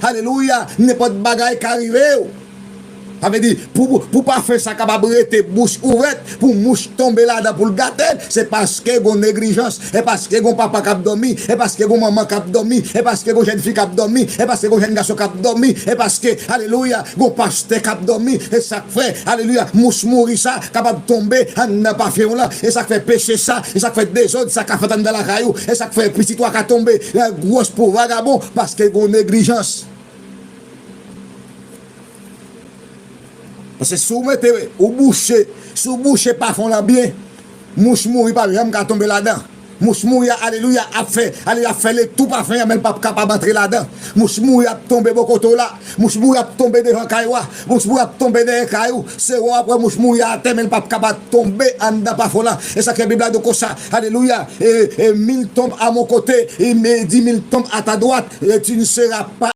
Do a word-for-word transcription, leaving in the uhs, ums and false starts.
Alelouya, nenpòt bagay ka rive w. Sa vle di, pou, pou pafen sa kapab rete bouch ouvèt, pou mouch tonbe ladan pou l gate l, se paske gon neglijans, e paske gon papa k ap dòmi, e paske gon manman k ap dòmi, e paske gon jèn fi k ap dòmi, e paske gon jèn gason k ap dòmi, e paske, alelouya, gon pastè k ap dòmi, e sa k fè, alelouya, mouch mouri sa kapab tonbe anndan pafen w lan, e sa k fè peche sa, e sa k fè dezòd sa ka fèt anndan lakay ou, e sa k fè pitit ou a ka tonbe nan gwòs pou vagabon, paske gon neglijans. Paske si w mete, ou bouche, si w bouche pafen w lan byen, mouch mouri pa janm ka tonbe ladan. Mouch mouri a, alelouya, ap fè, alelouya, ap fè letou pafen an, men l p ap kapab antre ladan. Mouch mouri ap tonbe bò kote w la. Mouch mouri ap tonbe devan kay ou a. Mouch mouri ap tonbe dèyè kay ou. Se wè w ap wè mouch mouri a atè, men l p ap kapab tonbe anndan pafen w lan. E sa k fè Bib la di w konsa, alelouya, et, et mille tombent à mon côté, et dix mille tombent à ta droite, et tu ne seras pas